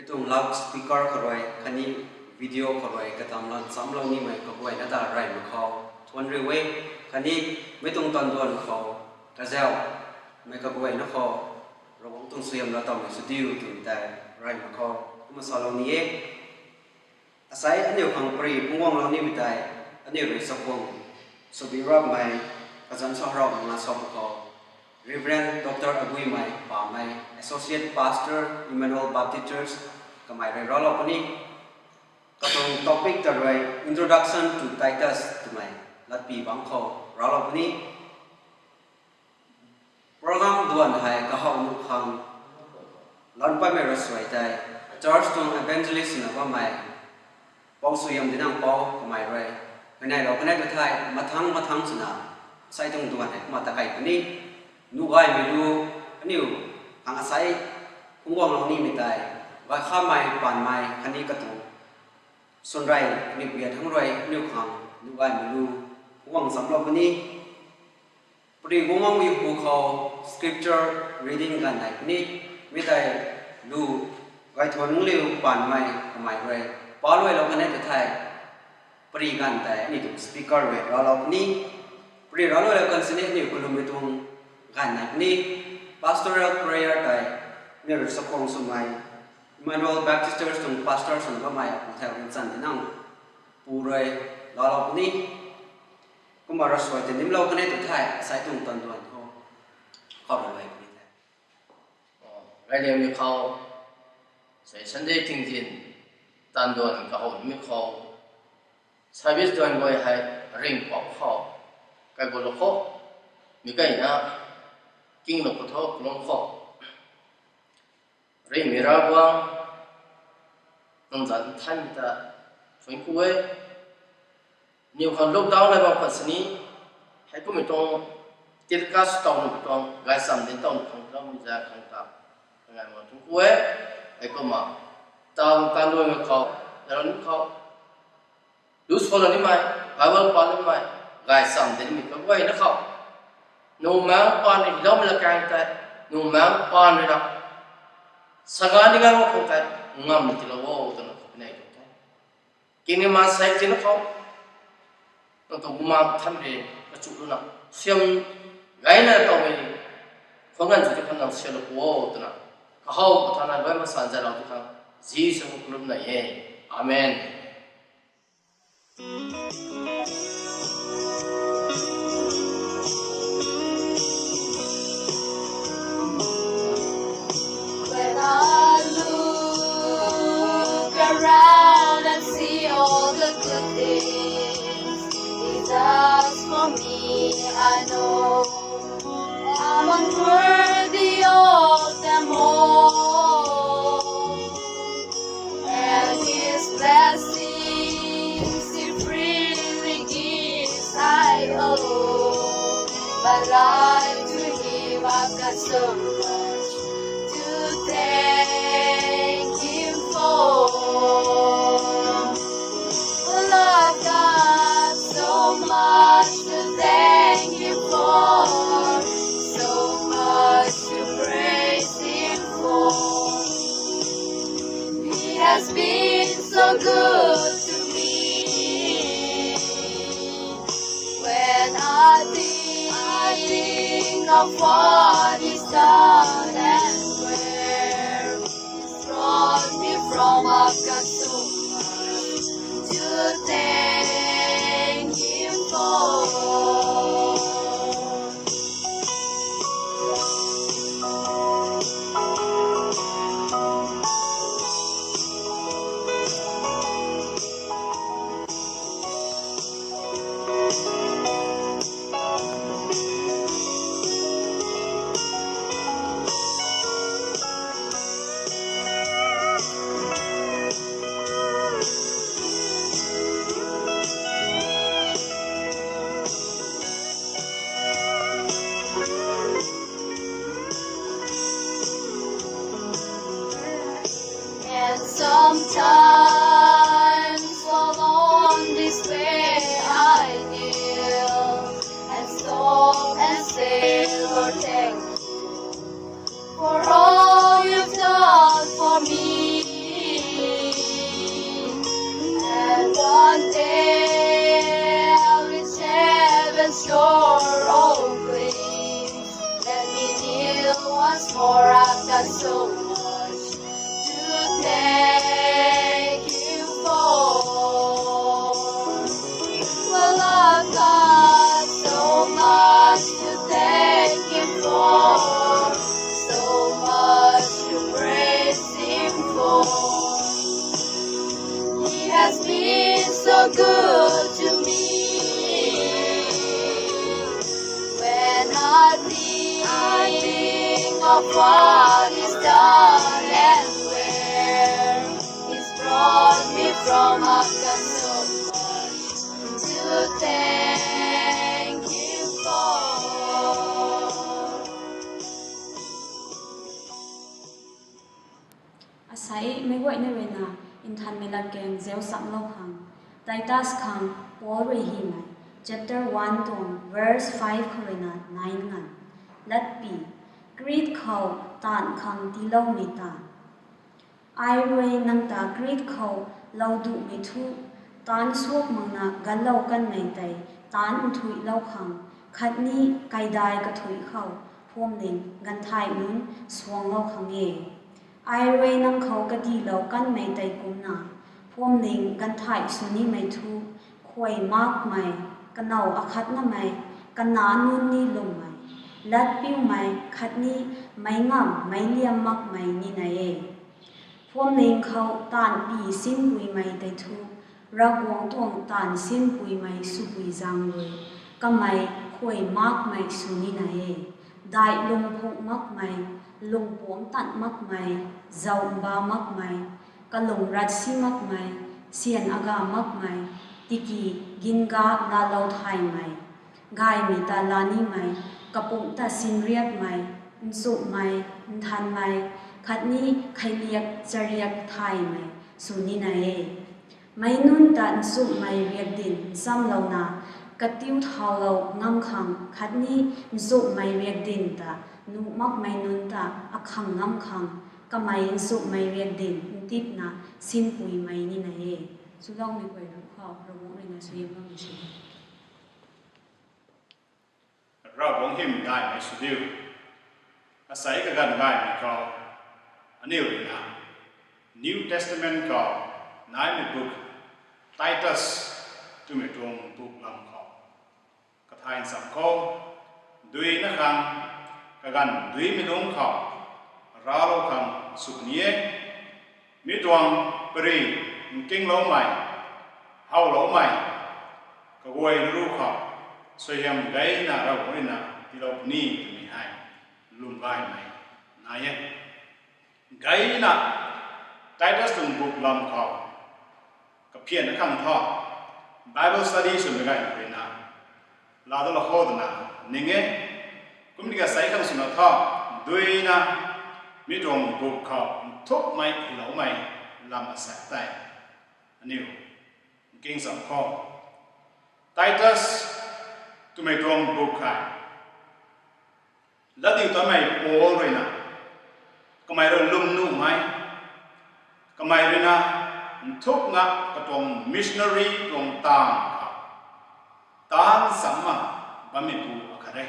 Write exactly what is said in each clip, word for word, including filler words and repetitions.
Mei tuang loudspeaker khou rui khatni video khou rui katam lan chamlou nimei kaguayna ta rey mak khou thuan riu e, khatni mei tuang tanduan khou kazau mei kaguayna khou Ravguangc tuang suaihiam laa tawmei sw diu twmei tei rey mak khou kumna salou ni e. Asei aniu khang pary phungc guanglou nimei tei aniu rui chakhwang swbi rapmei kazanc sa rau nga sa mak khou Reverend Doctor Aguimei Pamei, Associate Pastor, Emmanuel Baptist Church, kamei rui raclou puni. Katuang topic ta rui Introduction to Titus twmei latpy bangc khou raclou puni. Program duan hei kahaw nuh khang lan patmei rasuai tei church tuang evangelist swna bammei Pou Suaihiam Dinangpou kamei rui huayneylou kanei tu thei mathang mathang swna asei tuang duan hei kumna ta kei puni. Nuh gaymei lu aniu khang asei phungc guanglou nimei tei gay khamei panmei khatni katuang swnrey kaniw bia thangc rui aniu khang nuh gaymei lu phungc guang chamlou puni. Pary guang makmei hu khou scripture reading ganv nai puni. Mi tei lu gaythuan liu panmei kamei rui paluailou kanei tu thei pary ganv tei aniu tuang speaker rui raclou puni. Pary racluailou kan sini aniu kalummei tuang ganv nai puni. Pastoral prayer tei aniu rui chakhwang swmei Emmanuel Baptist Church tuang pastor swna bammei Apu Thau Ringchan Dinangpu rui laalou puni. Kumna rasuai tei nimlou kanei tu thei asei tuang tanduan khou khou rui puni the. Rayliangmei khou sei Sunday tingzin tanduan kahaw nimei khou service duan guay hei ringhpouc khou kaigulou khou mi gayna kinglou khou tho kalum khou Ringhmei Ravguangc, nang zanc thanmei ta thuanc ku e. Niw khang lockdown nai bam khwan sini, heikummei tuang tirka swtaw nuh tuang gaychamv dinc taw nuh khang loumei zaeng khang ta kangai ma thuanc ku e. Heikumna taw tanduan khou, daran khou lu sw lou nimei, Bible pa nimei, gaychamv dinc nimei kaguayna khou, nang maengc paan rui loumei lakaeng tei, nang maengc paan rui na sagan ni ngang khang tei ngamna tiilou o twna khou pinei tuang the. Kingni maansei tina khou nang tuang Bumaengh Nthanmei rui kachu luna suaihiam gayna tawmei khwan ganv sw ti khang nang sialou pu o twna kahaw kathana luai masan zaylou ti khang Jisu khou kalumna e. Amen. When I look around and see all the good things He does for me, I know I'm unworthy of them all. And His blessings He freely gives, I owe my life to Him. I've got so much to thank Him for. Well, I've got so much to thank Him for, so much to praise Him for. He has been so good to me. When I think, I think of what He's done and where He's brought me from, I've got so much to thank Him for. And sometimes while on this way I kneel and stop and say, Lord, thank you for all You've done for me. good to me. When I think, I think of what is done and where He's brought me from, I've got so much to thank Him for. Asei meic guayna ruina nthanmei latkaeng zauc chamlou khang, Titus khang Paul rui hymei, chapter one tuang verse five khou ruina nine nganv. Latpy, Crete khou taanv khang tiiloumei taanv. Ai rui nang ta Crete khou lou duhmei thu, taanv suak makna ganlou kanmei tei taanv nthuihlou khang, khatni kaidai kathuic khou phuamling ganvthaih nunc suanglou khang e. Ai rui nang khou katiilou kanmei tei kumcna, phuamling ganvthaih sw nimei thu, khuay makmei, kanow akhatnamei, kanac nunc ni lwmmei, latpiumei khatni meic ngamv meic liam makmei nina e. Phuamling khou taanvpy sinpuimei tei thu, Ravguangc tuang taanv sinpuimei swpui zaeng rui, kamei khuay makmei sw nina e. Daihlung phung makmei, lungpuangc tat makmei, zauc mba makmei, kalung rat si makmei, syan aga makmei, tiki ginga laalou thaymei, gaymei ta laa nimei, kapumc ta sinriapmei, nchumhmei, nthanmei, khatni kheiliak chariak thaymei sw nina e. Meic nunc ta nchumhmei riakdanv nchamlouna, katiu thaulou ngam khang, khatni nchumhmei riakdanv ta nuh makmei nunc ta akhang ngam khang, kamei nchumhmei riakdanv ntipna sinpuimei nina e. Chuloumei guay ruc khou Ravguangc ruina suaihiamloumei sw. Ravguangc hymdaihmei sw diu. Asei kaganv gaymei khou, aniu ruina New Testament khou naimei buk, Titus twmei tuang buk lam khou, kathay nchamc khou, duina khang, kaganv duimei lungc khou raclou khang sw ni e. Mi tuang pary nkingloumei, howloumei, kaguay ru khou suaihiam gayna Ravguangc ruina tiilou puni twmei hei lwm gaymei nai e. Gayna Titus tuang buk lam khou kaphianna khang thu, Bible study swmei gay ruina laa dat lou khou twna ning e. Kumna asei khang swna thu, duina mi tuang buk khou nthukmei hyloumei lam asaekc tei aniu nking cham khou, Titus twmei tuang buk hei latdiutatmei Paul ruina, kamei rui lwmnuhmei, kamei ruina nthukna katuang missionary tuang taanv khou taanv chamna bammeipu akhat e.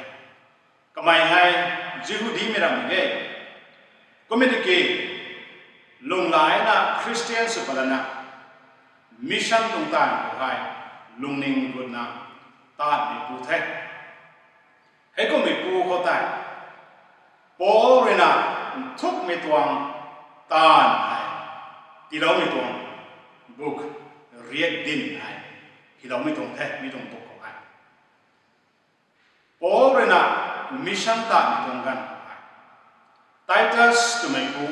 Kamei hei Jihudimei ram mak ge. Kumna tiki lunglaina Khristian sw patlana, mission tuang taanv khou hei lungning gutna taanvmeipu the. Heikummeipu khou tei Paul ruina nthukmei tuang taanv hei tiiloumei tuang buk, riakdanv hei hyloumei tuang the, mi tuang buk khou hei. Paul ruina mission taanvmei tuang ganv khou hei, Titus twmeipu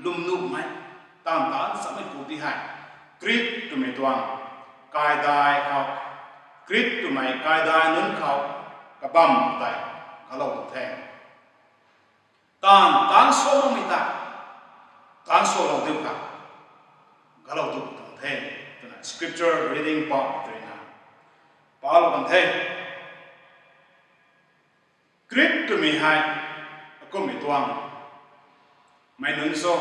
lwmnuhmei, taanv taanv chammeipu ti hei, Crete twmei tuang kaidai khou, Crete twmei kaidai nunc khou kabamv tei kalou tuang the. Taanv taanc sw makmei ta, taanc swlou diu kha, galou tu tuang the, twna scripture reading pa twna palou kan the. Crete twmei hei akummei tuang mei nunc cho,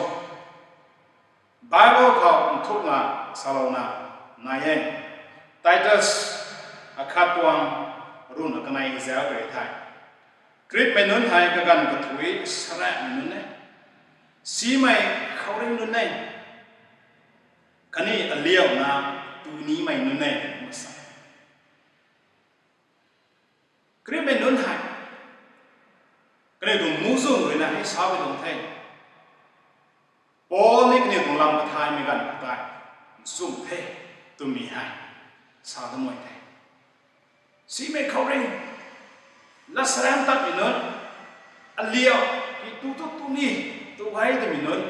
Bible khou nthukna salouna nai e. Titus akhat tuang ruhna kanei zauc tei the. Cretmei nunc hei kaganv kathui saraihmei nunc e. Simei khouringh nunc e. Khatni aliauna tunimei nunc e, masa. Cretmei nunc hei kaniw tuang muhzwng ruina hei sapui tuang the. Paul ni kaniw tuang lam kathaymei ganv khou tei nchumh the twmei hei sa damei the. Simei khouringh, lat saran tatmei nunc, aliu, ki tu tu tu ni, tu gay twmei nunc,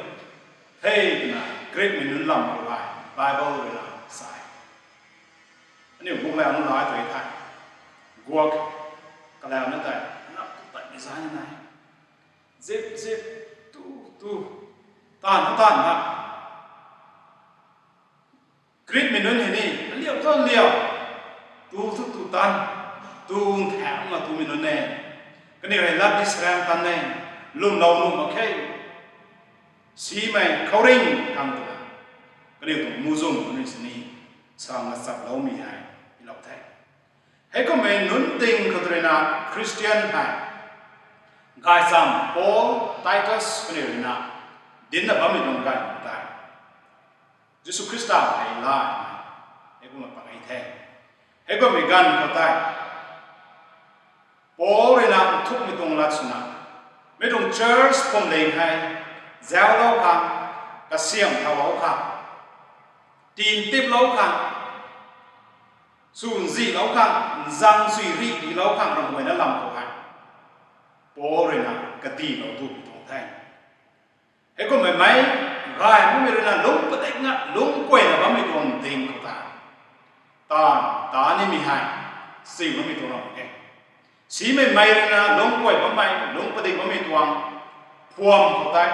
hei twna Greekmei nunc lam khou hei Bible rui na sa e. Aniu buk lau na lai tu e the. Guak, kalau na tei, nap tu tat ni zai na nai. Zip zip, tu tu, taanv tu taanv na. Greekmei nunc hei ni, aliu tu aliu, tu tu tu tan, tu nthaeng na tumei nunc e. Kaniw hei lat di saran tan e, lwmlou nuh mak khe. Simei khouringh khang twna, kaniw tuang muhzwng nunc sini, sang na chaploumei hei, ilou the. Heikumhmei nunc ding khou rui na Khristian hei, gaychamv Paul, Titus kaniw rui na, dincna bammei tuang ganv khou tei, Jisu Khrista hei la, heikumna pak e the. Heikumhmei ganv khou tei, Paul rui na nthukmei tuang lat swna, mi tuang church phuamling hei, zauclou khang, kasiamh thaulou khang, tin tiplou khang, sw nzihlou khang, nzang sui rih dihlou khang ram guayna lam khou hei, Paul rui na kadilou tu tuang the. Heikumhmei mei, gay makmei rui na lungc padik na, lungc kuayna bammei tuang ding khou ta, ta, ta nimei hei, si makmei tuang ram e. Simei mei rui na lungc kuay bammei, lungc padik bammei tuang, phuam khou tei,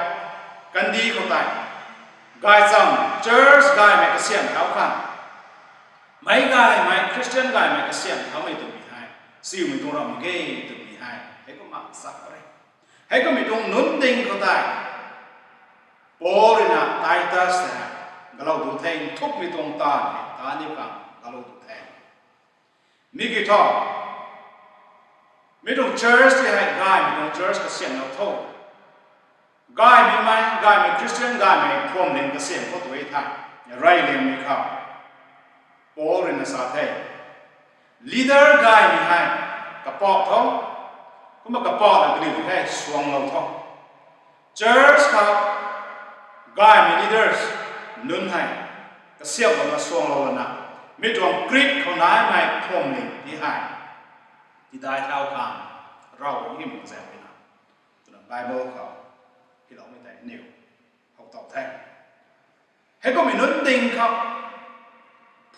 kandih khou tei, gaychamv, church gaymei kasiamh thau khang, meic gaymei, Khristian gaymei kasiamh thaumei twmei hei, siumei tuang ram mak ge twmei hei, heikumna sa pare. Heikumhmei tuang nunc ding khou tei, Paul rui na Titus ta, galou tu the, nthukmei tuang ta, ta ni khang galou tu the. Mi kiu thu, mi tuang church tei hei gaymei tuang church kasiamhlou tho. Gaymei mei, gaymei Khristian gaymei phuamling kasiamh khou tu e the, reyliangmei khou, Paul rui na sa the. Leader gaymei hei, kapauh tho, kumna kapauh na kaniw hei suanglou tho. Church khou, gaymei leaders, nunc hei, kasiamhlou na suanglou lana, mi tuang Greek khou naimei phuamling ti hei, tidai thau khang, Ravguangc hym zaeng rui na, twna Bible khou, hiloumei tei aniw, how tau the. Heikumhmei nunc ding khou,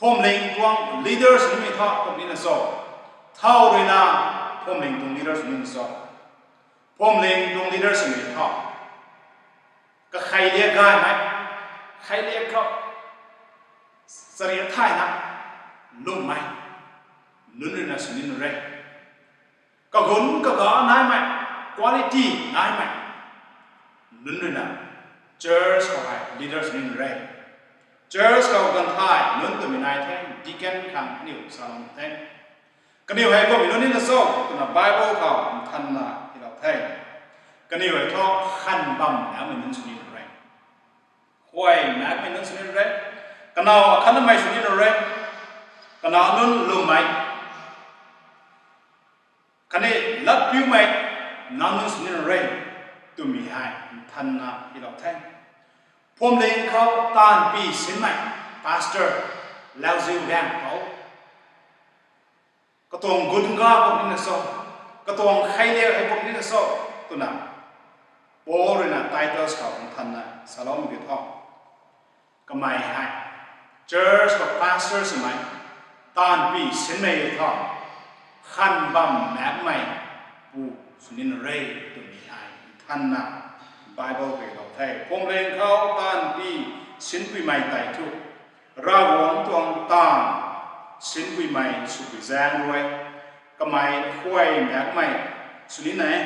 phuamling tuang leaders nimei tho, kum nina cho. Thau rui na, phuamling tuang leaders nimei cho. Phuamling tuang leaders nimei tho, kakhei lia gaymei, khei lia khou, chariak thayna, lwmmei, nunc rui na sw nina re. Kagunc kaga naimei, quality naimei, nunc rui na, church khou hei leaders nina re. Church khou ganv thay nunc twmei nai the, deacon khang aniw salou the. Kaniw hei kummei nunc nina cho, twna Bible khou nthanna hilou the. Kaniw hei thu khan bam makmei nunc sw nina re. Huay makmei nunc sw nina re. Kanow akhatnamei sw nina re. Kanac nunc lwmmei, khatni latpiumei nac nunc sw nina re, twmei hei nthanna hilou the. Phuamling khou taanvpy sinmei, pastor, lauziu gaeng khou, katuang gunc ga kum nina cho, katuang kheiliak hei kum nina cho, twna Paul rui na Titus khou nthanna saloumei kiu thu, kamei hei church khou pastor swmei, taanvpy sinmei thu, khan bam makmei pu sw nina re, twmei hei nthanna Bible rui lou the. Phuamling khou taanvpy sinpuimei tei thu, Ravguangc tuang taanv sinpuimei swpui zaeng rui, kamei huay makmei sw nina e,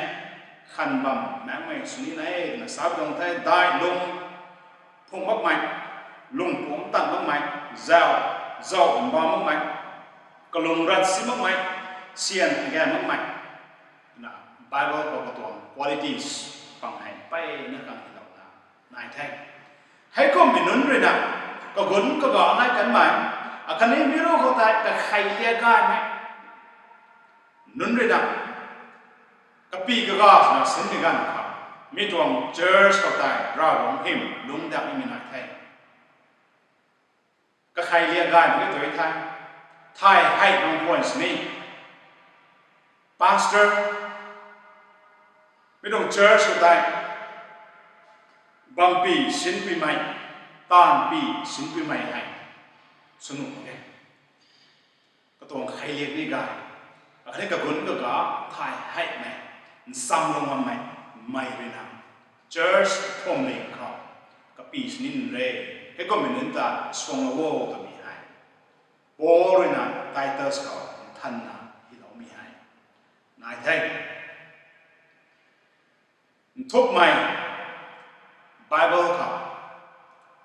khan bam makmei sw nina e, twna sa tuang the. Daihlung phung makmei, lungpuangc tan makmei, zauh, zauh mbam makmei, kalung rat si makmei, syan again makmei, twna Bible khou katuang qualities pang hei mpeyna khang hilouna nai the. Heikummei nunc rui na, kagunc kaga nai kanmei, akhatni mi ru khou tei kakhei lia gaymei nunc rui na, kapy kaga swna sinmei ganv khou, mi tuang church khou tei Ravguangc hym lungc dakmei nai the. Kakhei lia gaymei tu the. Thay hei nunc khwan sini, pastor, mi tuang church khou tei bampy sinpuimei, taanvpy sinpuimei hei sw nuh mak e. Katuang kheiliak ni gay, akhatni kagun kaga thay heimei, nsamlou ngammei, mei ruina church phuamling khou kapy sini nunc re, heikummei nunc ta suanglou o twmei hei Paul ruina Titus khou nthanna hyloumei hei nai the. Nthukmei Bible khou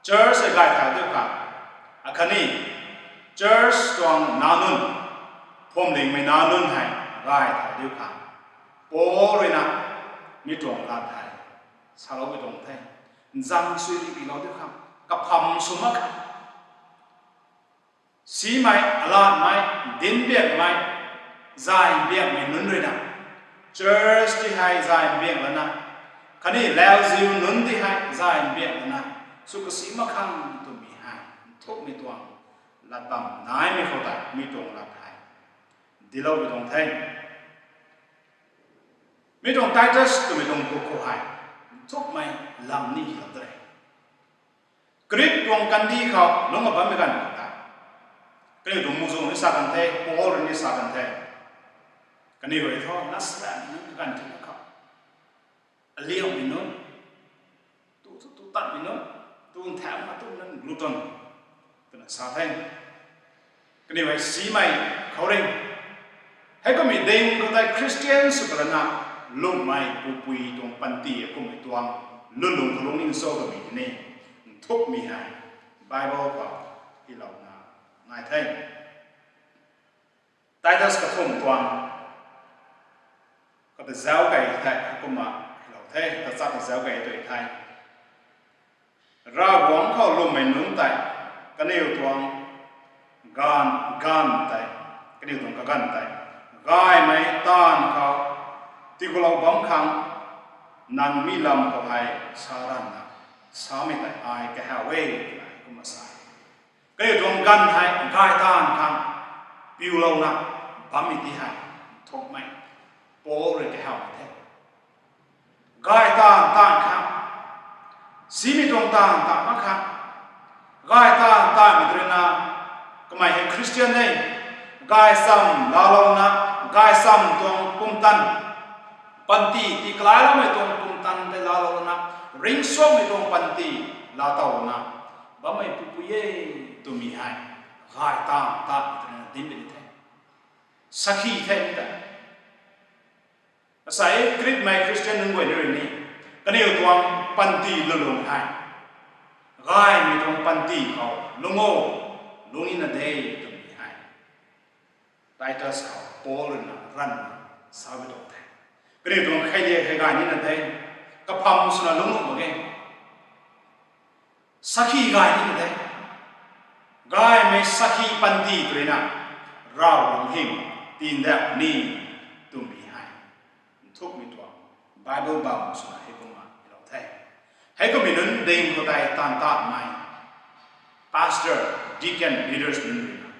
church hei gay thau diu khang, akhatni church tuang nac nunc, phuamlingmei nac nunc hei gay thau diu khang, Paul ruina mi tuang lat hei saloupui tuang the. Nzang sui ri lou diu khang, kapham sw mak khang, simei, alatmei, dinc biakmei, zay biakmei nunc ruina, church ti hei zay biak lana, khatni lauziu nunc ti hei zay biak lana, sw kasi mak khang twmei hei nthukmei tuang lat bam naimei khou tei mi tuang lat hei diloupui tuang the. Mi tuang Titus twmei tuang buk khou hei nthukmei lam ni hylou de. Crete tuang kandih khou lungc bammei ganv khou tei, kaniw tuang muhzwng ni sa kan the, Paul rui ni sa kan the. Kaniw hei thu lasramei nunc kaganv thena khou, aliaumei nunc, tu tu tu tatmei nunc, tu nthaeng ma tu nunc glutton twna sa the. Kaniw hei simei khou ring, heikummei ding khou tei Christian sw kalana, lungmei pupui tuang panty kummei tuang lwnlung khou lungning cho twmei ni nthukmei hei Bible khou hylouna nai the. Titus kathumh tuang, kata zauc kei the, kumna hylou the, kata zauc kei tw the. Ravguangc khou lwmmei nunc tei, kaniw tuang ganv, ganv tei, kaniw tuang kaganv tei, gaymei taanv khou tiikulou bam khang, nang mi lam khou hei sa ranvna, samei tei ai kahaw e, twna kumna sa. Kaniw tuang ganv hei gay taanv khang piulouna bammei ti hei nthukmei, Paul rui kahawmei the. Gay taanv taanv khang, simei tuang taanv taanv mak khang, gay taanv taanvmei tw ruina, kamei hei Christian e, gaychamv laalouna, gaychamv tuang pumtan, panty tii kalayloumei tuang pumtan tei laalouna, ringcsuangmei tuang panty laatowna bammei pupui e twmei hei gay taanv taanvmei tw ruina dinc puni the. Sakhi the mi ta. Asei Kritmei Khristian nunc guay ni rui ni, kaniw tuang panty lwnlung hei gaymei tuang panty khou lung o, lungc nina de twmei hei Titus khou Paul ruina ranvna sa bi tuang the. Kaniw tuang kheiliak hei gay nina de, kapham swna lungc nuh mak ge. Sakhi gay nina de. Gaymei sakhi panty tw ruina, Ravguangc hym tindauh ni twmei hei nthukmei tuang Bible bam swna heikumna hylou the. Heikummei nunc ding khou tei taanv tatmei pastor, deacon, leaders nunc ruina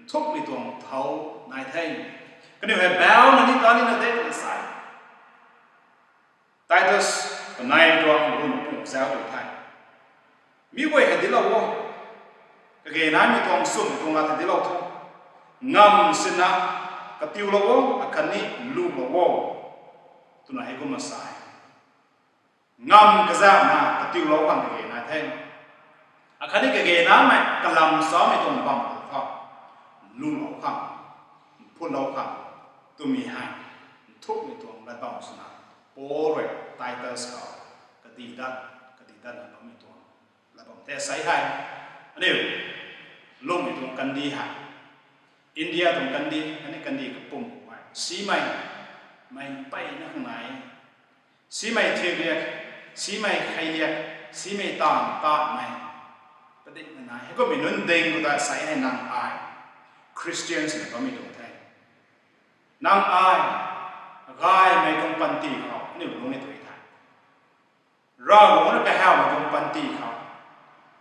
nthukmei tuang thau nai the. Kaniw hei bauna ni ta nina de twna sa e. Titus kanei tuang ruhna pung zauc tw the. Mi guay hei dinclou o. Kage naimei tuang sumei tuang lat hei dinclou tho. Ngam sina katiulou o, akhatni lulou o, twna heikumna sa e. Ngam kazauhna katiulou khang kage nai the. Akhatni kage namei kalam samei tuang bam khou tho, lulou khang, phunlou khang, twmei hei nthukmei tuang lat bam swna, Paul rui Titus khou kadi dat, kadi datna bammei tuang lat bam the. Asei hei aniu lungmei tuang kandih hei, India tuang kandih, khatni kandih kapwm hei simei, mei mpeyna khang nai, simei thiakliak, simei kheiliak, simei taanv tatmei padikna nai. Heikummei nunc ding khou ta asei hei nang ai Khristian swna bammei tuang the. Nang ai gaymei tuang panty khou aniu lungc e tw the. Ravguangc rui kahawmei tuang panty khou,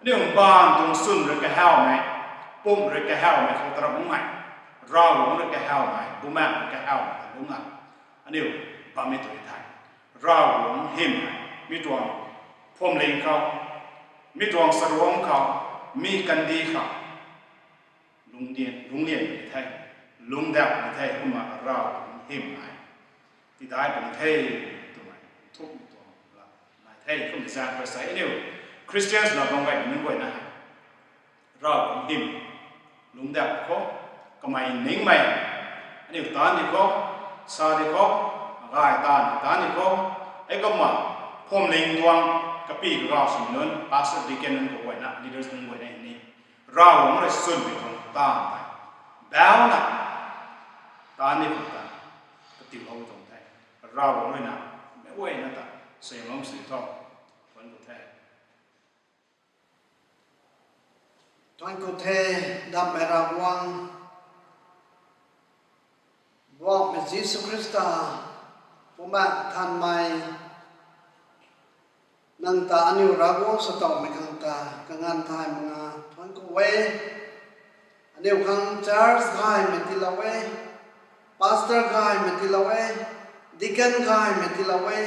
aniu mbaanv tuang swn rui kahawmei, pumc rui kahawmei khou tarap mumei, Ravguangc rui kahawmei, Bumaengh rui kahawmei ta lungc a, aniu bammei tu the. Ravguangc hym hei mi tuang phuamling khou, mi tuang saruangc khou, mi kandih khou lungclian, lungclian puni the, lungcdauh puni the, kumna Ravguangc hym hei tidai puni the twmei nthukmei tuang la nai the. Kumna zaeng khou sa aniu Christians na bam gay nunc guayna hei Ravguangc hym lungcdauh khou, kamei ningmei, aniu taanv di khou, sa di khou, gay taanv taanv di khou, heikumna phuamling tuang kapy kagaw swmei nunc, pastor, deacon nunc khou guayna, leaders nunc guayna ni Ravguangc rui chwnmei tuang taanv tei bauna taanv ni khou ta katiulou tuang the. Ravguangc rui na meic guayna ta suaihiamlou sw tho. Thuanc ku the. Thuanc ku the, dammei Ravguangc, Bumaengh Jisu Khrista, Bumaengh Nthanmei, nang ta aniu Ravguangc sw towmei khang ta kanganv thay mak nga thuanc ku e. Aniu khang church gaymei tiilou e, pastor gaymei tiilou e, deacon gaymei tiilou e,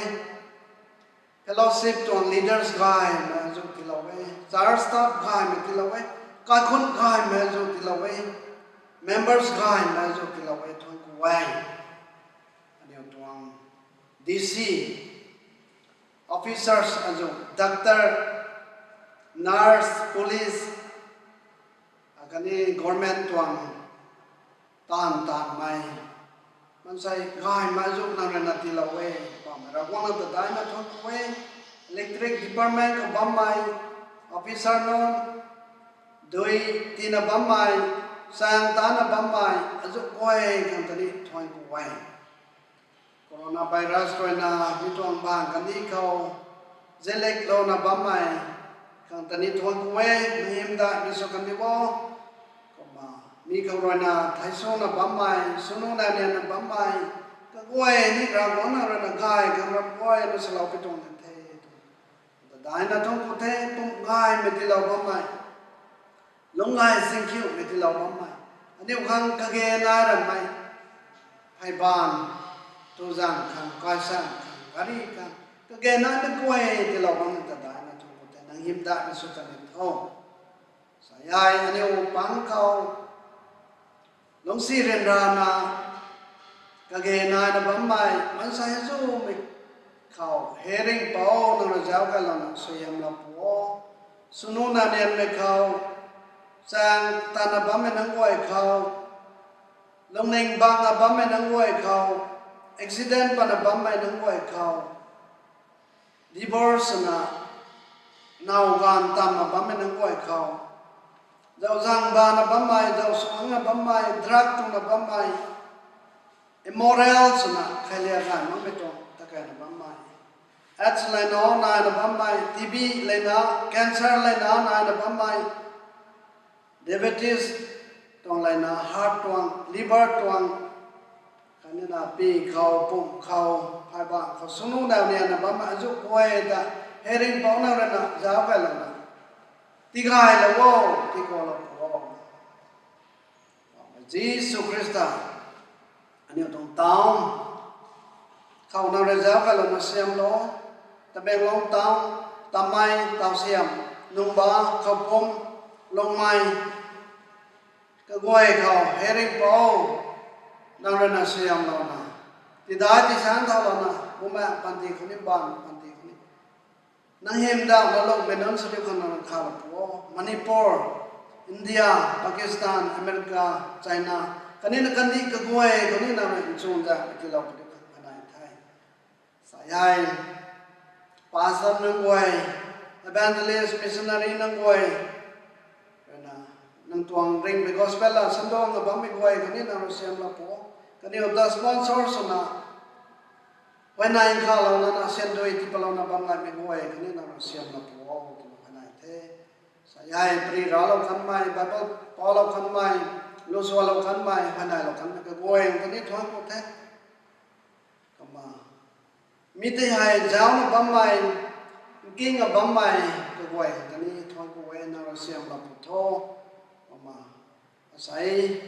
fellowship tuang leaders gaymei azu tiilou e, church staff gaymei tiilou e, kaikhunc gaymei azu tiilou e, members gaymei azu tiilou e, thuanc ku e. Aniu tuang D C, officers azu, doctor, nurse, police, akhatni government tuang taanv taanvmei, maansei gaymei azu nang rui na tiilou e. Bammei Ravguangc, nang ta daina thuanc ku e. Electric department khou bammei officer nunc, dui tiina bammei, chaeng tana bammei azu guay khang ta ni thuanc ku e. Coronavirus rui na mi tuang bang kandih khou zeleklouna bammei khang ta ni thuanc ku e. Nang hymdaihmei sw kan di o. Kumna mi khou rui na thei swna bammei, swnu nai nianna bammei kaguay ni Ravguangc nang rui na gay khang ramh guayna swlou pi tuang kan the. Ta daina thuanc ku the. Pum gaymei tiilou bammei, lungc gay zingkhiumei tiilou bammei, aniu khang kage nai rammei, phey baanv, tuzang khang, kaisan khang, gari khang kage naina guay tiilou bammei ta daina thuanc ku the. Nang hymdaihmei sw kan di tho. Sa e, aniu pang khou lungcsi ryanrana kage naina bammei maansei zumei khou, hei ringhpouc nang rui zauc kalouna suaihiamlou pu o. Swnu nai nianmei khou, chaeng tana bammei nunc guay khou, lungning bangna bammei nunc guay khou, accident pana bammei nunc guay khou, divorce swna now gaanv tamna bammei nunc guay khou, zauc zang bana bammei, zauc suangna bammei, drug tuna bammei, immoral swna kheiliak gay makmei tuang ta kayna bammei, AIDS leina naina bammei, T B leina, cancer leina naina bammei, diabetes tuang leina, heart tuang, liver tuang, khatni na pi khou, pum khou, phey bang khou swnu nai nianna bammei azu guay ta, hei ringhpouc nang rui na zauc kalouna tigaylou o, tigaylou pu o. Jisu Khrista, aniu tuang town khou nang rui zauc kalouna suaihiamlou, Tamenglong town, Tamei, Tausiam, Nungba, Khoupum, Lungmei, kaguay khou hei ringhpouc nang rui na suaihiamlouna, tidai tisaeng thaulouna, bumaengh panty khou ni, baanv panty khou ni, nang hymdauna lungmei nunc sw diu khang nang khalou pu o. Manipur, India, Pakistan, America, China, khatni na kandih kaguay khou ni nang rui nchunzaeng tiilou pu diu khang kanei the. Sa e, pastor nunc guay, evangelist, missionary nunc guay rui na, nang tuang ringhmei gospel la sandongna bammei guay khou ni nang rui suaihiamlou pu o. Kaniw ta sponsor swna, huayney nkhalouna, na sandui tipalouna bam gaymei guay khou ni nang rui suaihiamlou pu o twna huayney the. Sa e, pary raclou kanmei, Bible palou kanmei, lusualou kanmei, huayneylou kanmei kaguay khou ni thuanc ku the. Kumna mi tei hei zaucna bammei, nkingna bammei kaguay khou ta ni thuanc ku e, nang rui suaihiamlou pu tho. Kumna asei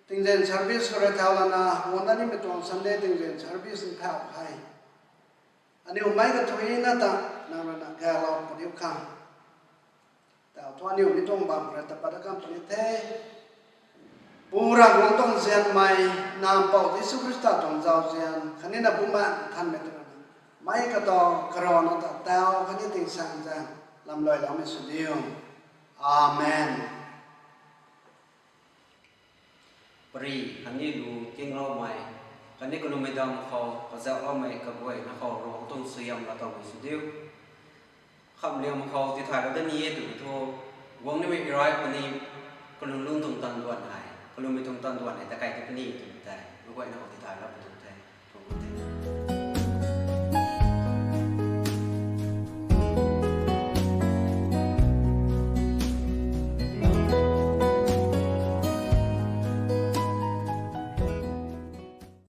Tingzan service khou rui thau lana, guangna nimei tuang Sunday tingzan service nthau hei, aniu meic kathuina ta nang rui na galou puni khang, tau thu aniu ni tuang bam khou rui ta pat akam puni the. Pu Ravguangc tuang nzianmei, Nac Mpouh Jisu Khrista tuang zauzian khatni na Bumaengh Nthanmei twna meic kata karana ta tau khatni tingsaengzaeng lamluailoumei sw diu. Amen. Pary khatni lu kingloumei khatni kalwmmei dam khou kazauhloumei kaguayna khou Ravguangc tuang suaihiam laa towmei sw diu. Khamliang khou tithaylou dat ni e twmei thu, guang nimei irai puni, kalung lung tuang tanduan hei, kalwmmei tuang tanduan hei ta kai ta puni twmei tei kaguayna khou tithaylou puni.